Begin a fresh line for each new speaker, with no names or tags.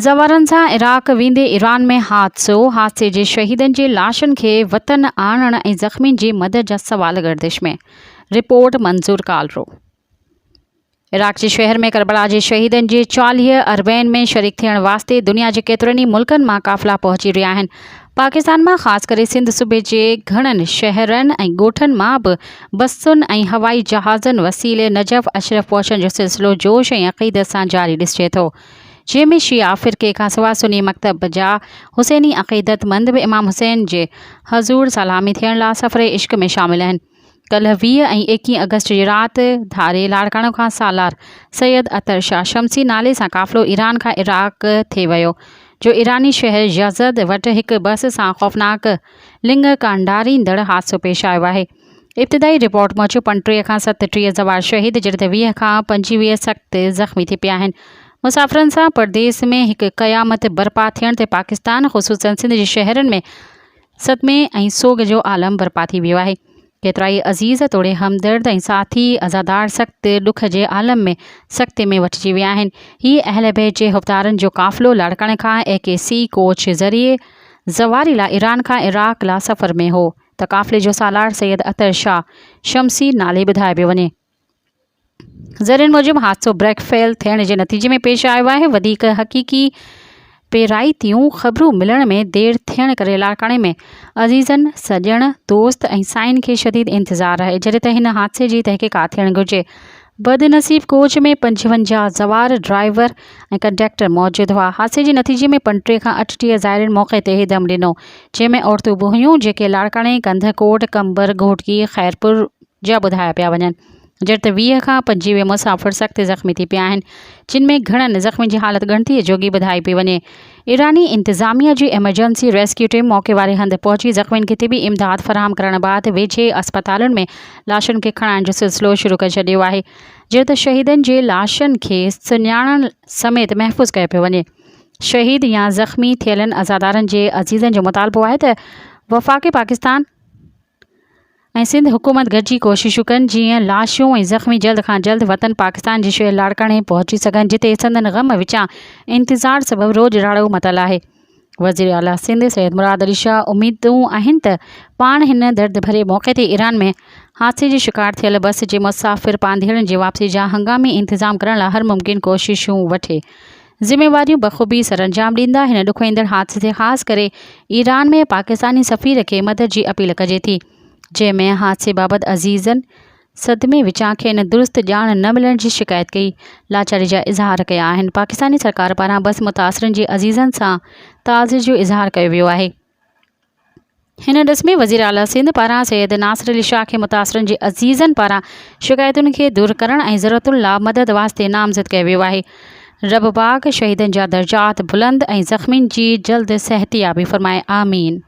زوارن سان عراق ويندي ايران ۾ حادثو، حادثي جي شهيدن جي لاشن کي وطن آڻڻ ۽ زخمين جي مدد جا سوال گردش ۾، رپورٽ منظور ڪالرو. عراق جي شهر ۾ ڪربلا جي شهيدن جي 40 اربعين ۾ شريڪ ٿيڻ واسطي دنيا جي ڪيترن ئي ملڪن مان قافلا پهچي رهيا آهن. پاڪستان مان خاص ڪري سنڌ صوبي جي گهڻن شهرن ۽ ڳوٺن مان به بسن ۽ هوائي جهازن وسيلي نجف اشرف پهچڻ جو سلسلو جوش ۽ عقيدت سان جاري ڏسجي ٿو. جنهن ۾ شيعا فرقي کانسواء سني مڪتب جا حسيني عقيدتمند به امام حسين جي حضور سلامي ٿيڻ لاء سفر عشق ۾ شامل آهن. ڪلهه 20 ۽ 21 آگسٽ جي رات ڌاري لاڙڪاڻو کان سالار سيد اطهر شاهه شمسي نالي سان قافلو ايران کان عراق ٿي ويو جو ايراني شهر يزد وٽ هڪ بس سان خوفناڪ لڱ ڪانڊاريندڙ حادثو پيش آيو آهي. ابتدائي رپورٽ موجب 35 کان 37 زوار شهيد جڏهن ته 20 کان 25 سخت زخمي ٿي پيا آهن. مسافرن سان پرديس ۾ هڪ قيامت برپا ٿيڻ تي پاڪستان خصوصن سنڌ جي شهرن ۾ صدمي ۽ سوڳ جو عالم برپا ٿي ويو آهي. ڪيترائي عزيز توڙي همدرد ۽ ساٿي عزادار سخت ڏک جي عالم ۾ سڪتي ۾ وٺجي ويا آهن. هي اهل بيت جي حبدارن جو قافلو لاڙڪاڻي کان اي ڪي سي ڪوچ ذريعي زواري لا ايران کان عراق لا سفر ۾ هو. ته قافلي جو سالار سيد اطهر شاهه شمسي نالي ٻڌايو پيو وڃي. ذريعن موجب حادثو بريڪ فيل ٿيڻ جي نتيجي ۾ پيش آيو آهي، وڌيڪ حقيقي پيرائتيون خبرون ملڻ ۾ دير ٿيڻ ڪري لاڙڪاڻي ۾ عزيزن، سڄڻ، دوست ۽ سائين کي شديد انتظار آهي، جڏهن ته هن حادثي جي تحقيقات ٿيڻ گهرجي. بدنصيب ڪوچ ۾ 55 زوار، ڊرائيور ۽ ڪنڊيڪٽر موجود هئا. حادثي جي نتيجي ۾ 35 کان 38 زائرين موقعي تي ئي دم ڏنو، جنهن ۾ عورتون به هيون، جيڪي لاڙڪاڻي، ڪنڌڪوٽ، قمبر، گهوٽڪي، خيرپور جا ٻڌايا پيا وڃن. جڏهن ته 20 کان 25 مسافر سخت زخمي ٿي پيا آهن، جن ۾ گهڻن زخمين جي حالت ڳڻتيء جوڳي ٻڌائي پئي وڃي. ايراني انتظاميا جي ايمرجنسي ريسڪيو ٽيم موقعي واري هنڌ پهچي زخمين کي طبي امداد فراهم ڪرڻ بعد ويجهي اسپتالن ۾ لاشن کي کڻائڻ جو سلسلو شروع ڪري ڇڏيو آهي جڏهن ته شهيدن جي لاشن کي سڃاڻڻ سميت محفوظ ڪيو پيو وڃي. شهيد يا زخمي ٿيلن عزادارن جي عزيزن جو مطالبو آهي ته وفاق پاڪستان ۽ سنڌ حڪومت گڏجي ڪوششون ڪن جيئن لاشون ۽ زخمي جلد کان جلد وطن پاڪستان جي شهر لاڙڪاڻي پهچي سگهن جتي سندن غم وچان انتظار سبب روڄ راڙو متل آهي. وزير اعليٰ سنڌ سيد مراد علي شاهه اميدون آهن ته پاڻ هن درد ڀري موقعي تي ايران ۾ حادثي جي شڪار ٿيل بس جي مسافر پانڌيئڙن جي واپسي جا هنگامي انتظام ڪرڻ لاء هر ممڪن ڪوششون وٺي ذميواريون بخوبي سرانجام ڏيندا، هن ڏکوئيندڙ حادثي تي خاص ڪري ايران ۾ پاڪستاني سفير کي مدد جي اپيل ڪجي ٿي، جنهن ۾ حادثي بابت عزيزن صدمي وچان کين درست ڄاڻ نه ملڻ جي شڪايت ڪئي، لاچاري جا اظهار ڪيا آهن، پاڪستاني سرڪار پاران بس متاثرن جي عزيزن سان تعزيت جو اظهار ڪيو ويو آهي. هن ڏس ۾ وزيراعليٰ سنڌ پاران سيد ناصر علي شاهه کي متاثرن جي عزيزن پاران شڪايتن کي دور ڪرڻ ۽ ضرورتن لا مدد واسطي نامزد ڪيو ويو آهي. رب پاڪ شهيدن جا درجات بلند ۽ زخمين جي جلد صحتيابي فرمائي آمين.